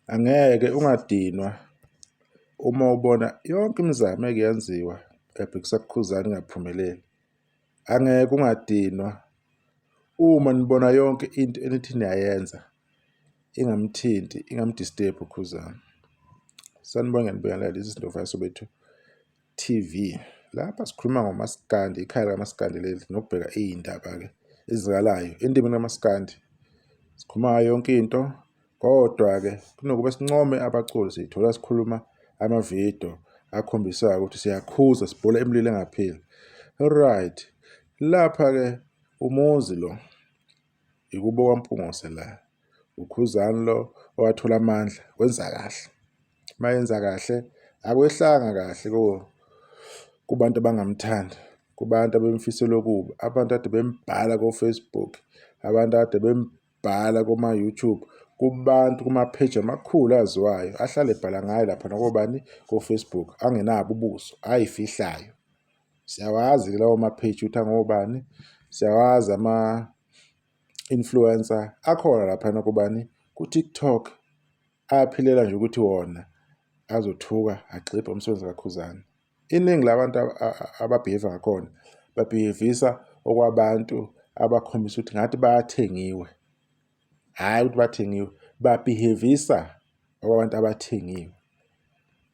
Angeke ungadinwa uma ubona yonke imizamo eke yenziwa ebhekisa kuKhuzani ingaphumeleli. Angeke ungadinwa uma nibona yonke into enithi niyayenza ingamthinti, ingamdisturb uKhuzani. Sanibona, ngiyanibingelela, this is Ndlovu Soweto TV. Lapha sikhuluma ngomaskandi, ikhaya lamaskandi leli, nokubheka iy'ndaba-ke ezizakalayo endimeni kamaskandi. Sikhuluma ngayo yonke into, kodwa-ke kunokuba sincome abaculi siyithola sikhuluma amavidiyo akhombisayo ukuthi siyakhuza sibhula imililo engapheli. Right, lapha-ke umuzi lo ikubo kwaMpungose la. UKhuzani lo owathola amandla wenza kahle. Mayenza kahle akwehlanga kahle kubantu abangamthandi, kubantu abemfisela okubi, abantu ade bembhala ko-Facebook, abantu ade bembhala koma-YouTube, kubantu kuma-page amakhulu aziwayo ahlale ebhala ngayo lapha nakobani ko-Facebook angenabo ubuso ayifihlayo. Siyawazi-ke lawo ma-page ukuthi angobani, siyawazi ama-influencer akhona laphana kubani ku-TikTok ayaphilela nje ukuthi wona azothuka agxibhe umsebenzi kaKhuzani. Iningi labantu ababhiheva ngakhona babhihevisa okwabantu abakhombisa ukuthi ngathi bathengiwe. Hhayi ukuthi bathengiwe, babhihevisa okwabantu abathengiwe.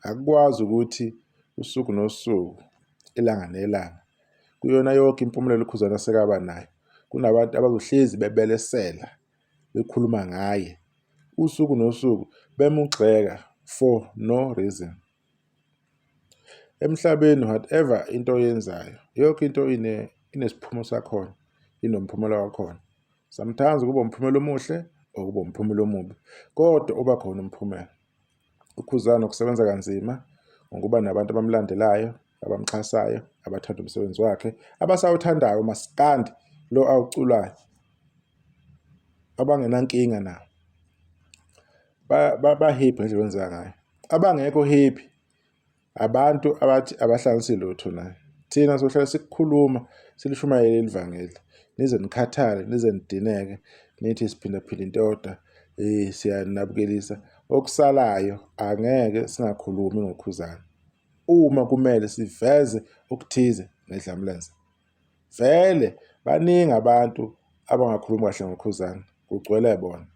Akukwazi ukuthi usuku nosuku, ilanga nelanga, kuyona yonke impumelelo uKhuzani asekaba nayo, kunabantu abazohlezi bebelesela bekhuluma ngaye usuku nosuku bemugxeka for no reason. Emhlabeni whatever into oyenzayo yonke into inesiphumo sakhona, inomphumela wakhona. Sometimes kuba umphumela omuhle or kuba umphumela omubi, kodwa uba khona umphumela. UKhuzani ukusebenza kanzima ngokuba nabantu abamlandelayo, abamxhasayo, abathanda umsebenzi wakhe, abasawuthandayo umaskandi lo awuculayo, abangenankinga nawo. Ba-happy ngendlela owenza ngayo. Abangekho happy abantu abathi abahlanganisi lutho naye. Thina sohlale sikukhuluma silishumayele leli vangeli nize nikhathale nize nidineke nithi siphindaphinda into eyodwa siyanabukelisa. Okusalayo angeke singakhulumi ngoKhuzani uma kumele siveze okuthize ngedlamlenze. Vele baningi abantu abangakhulumi kahle ngoKhuzani, kugcwele bona.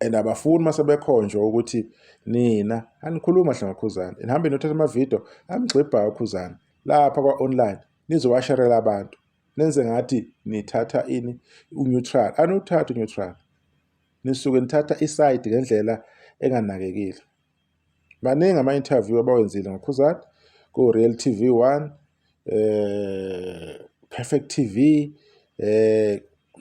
And abafuni uma sebekhonjwa ukuthi nina anikhulumi kahle ngoKhuzani, nihambe niyothatha amavidiyo amgxibhayo uKhuzani lapha kwa-online nizowasherela abantu, nenze ngathi nithatha ini u-neutral. Aniwuthathi u-neutral, nisuke nithatha isayidi ngendlela enganakekile. Baningi ama-interview abawenzile ngoKhuzani ku-Real TV 1, Perfect TV,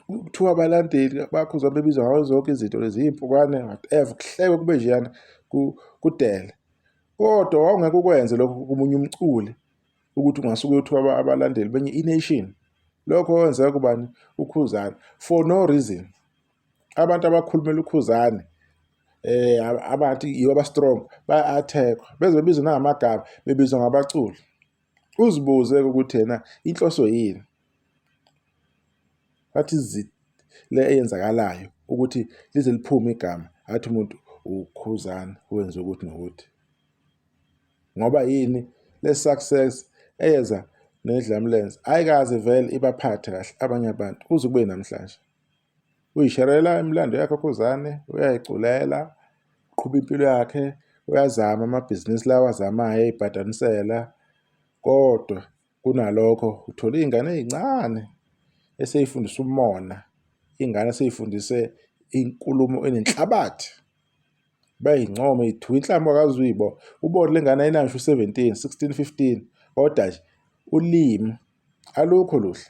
kuthiwa abalandeli baKhuzani bebizwa ngazo zonke izinto lezi, iy'mpukane whatever, kuhlekwe kube njeyana kudele. Kodwa wawungeke ukwenze lokho komunye umculi ukuthi ungasuke uyothuka abalandeli benye i-nation. Lokho kwenzeka kubani? UKhuzani for no reason. Abantu abakhulumela uKhuzani abathi yibo aba-strong baya-attack-wa beze bebizwe nangamagama bebizwa ngabaculi. Uzibuze-ke ukuthi yena inhloso yini. Bathi le eyenzakalayo ukuthi lize liphume igama athi umuntu uKhuzani wenze ukuthi nokuthi. Ngoba yini le success eyeza nedlamlenze ayikaze vele ibaphathe kahle abanye abantu kuze kube namhlanje. Uyisherela imilando yakhe uKhuzani, uyayiculela, uqhuba impilo yakhe, uyazama amabhizinisi lawa azamayo ey'bhadanisela, kodwa kunalokho uthola iy'ngane ey'ncane esey'fundisa umona, iy'ngane esey'fundise inkulumo enenhlabathi. Bayincome ithuka inhlamba akaze uyibone. Ubone le ngane ayinayo ngisho u-17, 16, 15 kodwa nje ulimi alukho luhle.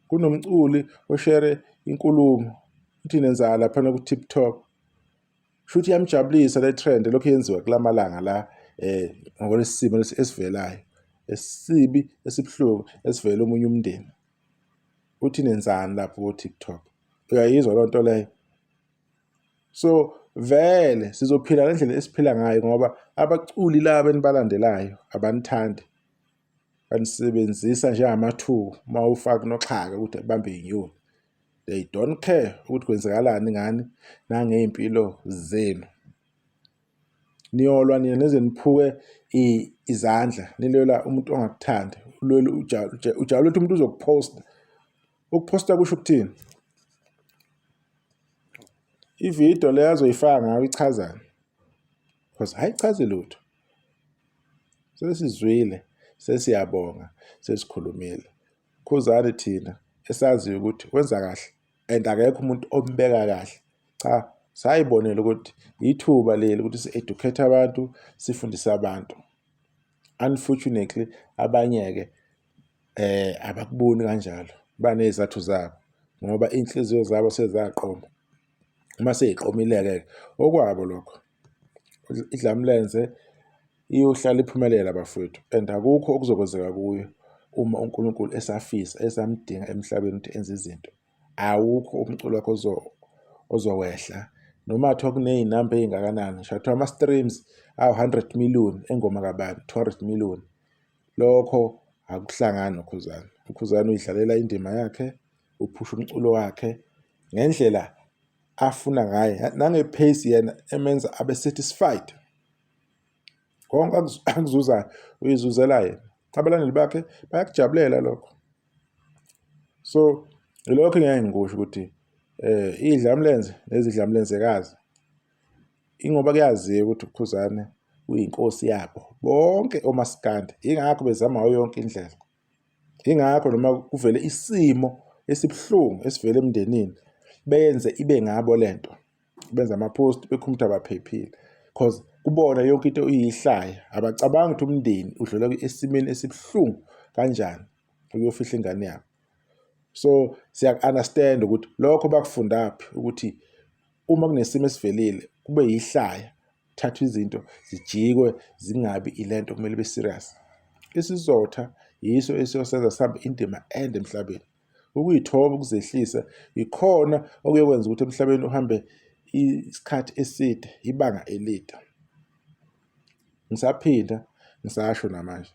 Kunomculi oshere inkulumo uthi nenzani laphana ku-TikTok. Shuthi iyamjabulisa le trend lokhu yenziwa kulamalanga la ngokwalesi simo lesi esivelayo esibi esibuhlungu esivela omunye umndeni. Uthi nenzani lapho ko-TikTok? Uyayizwa loo nto leyo? So vele sizophila ngendlela esiphila ngayo ngoba abaculi laba enibalandelayo abanithandi. Banisebenzisa njengamathuba uma ufaka unoxhaka ukuthi abambe inyoni. They don't care ukuthi kwenzakalani ngani nangey'mpilo zenu. Niyolwa nina nize niphuke izandla, nilwela umuntu ongakuthandi, ulwela ujabule ukuthi umuntu uzokuphosta. Ukuphosta kusho ukuthini? Ividiyo le azoyifaka ngayo ichazani? Because ayichazi lutho. Sesizwile, sesiyabonga, sesikhulumile. Khuzani thina esaziyo ukuthi wenza kahle and akekho umuntu ombeka kahle. Cha, sayibonela ukuthi ithuba leli ukuthi si-educate abantu, sifundise abantu. Unfortunately, abanye-ke abakuboni kanjalo, baney'zathu zabo ngoba iy'nhliziyo zabo sezaqoma. Uma sey'qomile-ke okwabo lokho. Idlamlenze iyohlala iphumelela bafowethu and akukho okuzokwenzeka kuyo uma uNkulunkulu esafisa esamdinga emhlabeni ukuthi enze izinto. Awukho umculo wakho ozowehla noma kuthiwa kuney'namba ey'ngakanani, ngisho kuthiwa ama-streams awu-100 million engoma kabani, 200 million. Lokho akuhlangani noKhuzani. UKhuzani uyidlalela indima yakhe, uphusha umculo wakhe ngendlela afuna ngaye nange-pace yena emenza abe satisfied. Konke akuzuzayo uyizuzela yena. Abalandeli bakhe bayakujabulela lokho. So ilokho engeke ngikusho ukuthi idlamlenze nezidlamlenzekazi ingoba kuyaziwa ukuthi uKhuzani uyinkosi yabo bonke omasikandi, yingakho bezama ngayo yonke indlela. Yingakho noma kuvele isimo esibuhlungu esivele emndenini beyenze ibe ngabo lento, benza ama-post bekhuluma ukuthi abaphephile cause kubona yonke into iyihlaya. Abacabangi ukuthi umndeni udlula esimeni esibuhlungu kanjani ukuyofihla ingane yabo. So siyaku-understand ukuthi lokho bakufundaphi ukuthi uma kunesimo esivelile kube yihlaya kuthathwe izinto zijikwe zingabi ilento kumele ibe serious. Isizotha yiso esiyosenza sihambe indima ende emhlabeni. Ukuyithoba, ukuzehlisa yikhona okuyokwenza ukuthi emhlabeni uhambe isikhathi eside, ibanga elide. Ngisaphinda ngisasho namanje,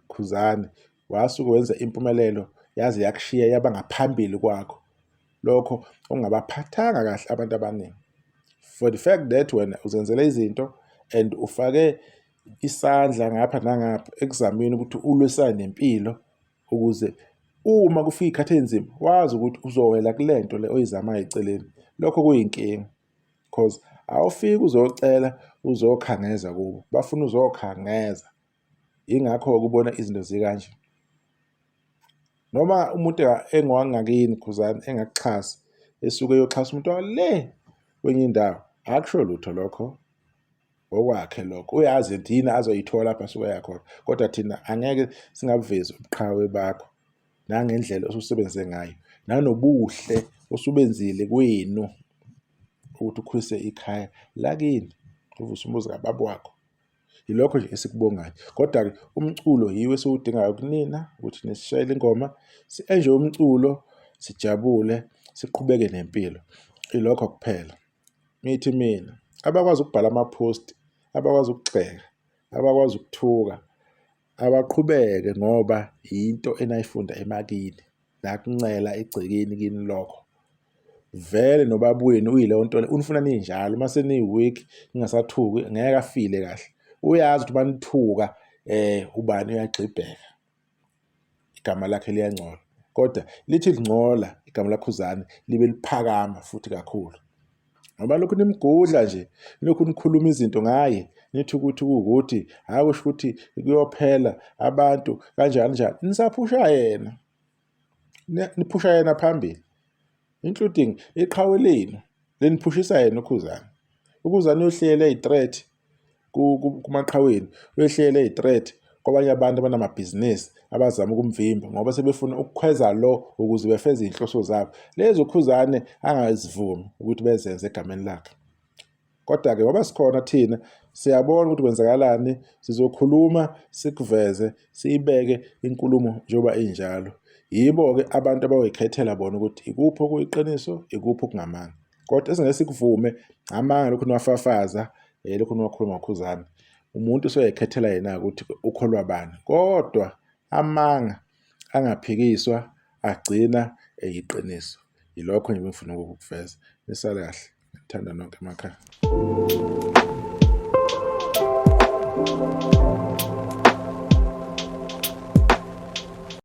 Khuzani wasuke wenza impumelelo yaze yakushiya yaba ngaphambili kwakho. Lokho okungabaphathanga kahle abantu abaningi. For the fact that wena uzenzela izinto and ufake isandla ngapha nangapha ekuzameni ukuthi ulwisane nempilo ukuze uma kufika iy'khathi ey'nzima wazi ukuthi uzowela kule nto le oyizamayo eceleni. Lokho kuyinkinga cause awufiki uzocela uzokhangeza kubo, bafuna uzokhangeza. Yingakho-ke ubona izinto zikanje. Noma umuntu engowangakini Khuzani engakuxhasi esuke eyoxhasa umuntu wale kwenye indawo, akusho lutho lokho, okwakhe lokho. Uyazi ukuthi yini azoyithola lapho asuke eya khona, kodwa thina angeke singabuvezi ubuqhawe bakho nangendlela osusebenze ngayo nanobuhle osubenzile kwenu ukuthi ukhulise ikhaya lakini, uvuse umuzi kababa wakho. Yilokho nje esikubongayo. Kodwa-ke umculo yiwo esiwudingayo kunina ukuthi nisishayele ingoma, si-enjoye umculo, sijabule, siqhubeke nempilo. Ilokho kuphela. Ngithi mina abakwazi ukubhala ama-post, abakwazi ukugxeka, abakwazi ukuthuka, abaqhubeke ngoba yinto enayifunda emakini nakuncela egcekeni kini lokho. Vele nobaba wenu uyileyo nto le unifuna ninjalo uma seniyi-weak ningasathuki ngeke afile kahle. Uyazi ukuthi banithuka ubani uyagxibheka igama lakhe liyangcola kodwa lithi lingcola igama laKhuzani libe liphakama futhi kakhulu. Ngoba lokhu nimgudla nje lokhu nikhuluma izinto ngaye nithi ukuthi kuwukuthi hhayi kusho ukuthi kuyophela abantu kanjani njani nisaphusha yena niphusha yena phambili including iqhawe lenu leniphushisa yena uKhuzani. UKhuzani uyohleli eyi-threat kumaqhaweni, uyohleli eyi-threat kwabanye abantu abanamabhizinisi abazama ukumvimba ngoba sebefuna ukukhweza lo ukuze befeze iy'nhloso zabo. Lezi uKhuzani angazivumi ukuthi bezenze egameni lakhe. Kodwa-ke ngoba sikhona thina siyabona ukuthi kwenzakalani, sizokhuluma sikuveze siyibeke inkulumo njengoba injalo. Yibo-ke abantu abayoyikhethela bona ukuthi ikuphi okuyiqiniso, ikuphi okungamanga. Kodwa esingeke sikuvume amanga lokhu niwafafaza lokhu niwakhuluma ngoKhuzani. Umuntu useyayikhethela yena-ke ukuthi ukholwa bani. Kodwa amanga angaphikiswa agcina eyiqiniso. Yilokho nje ebengifuna ukukuveza. Nisale kahle. Ngithanda nonke emakhaya.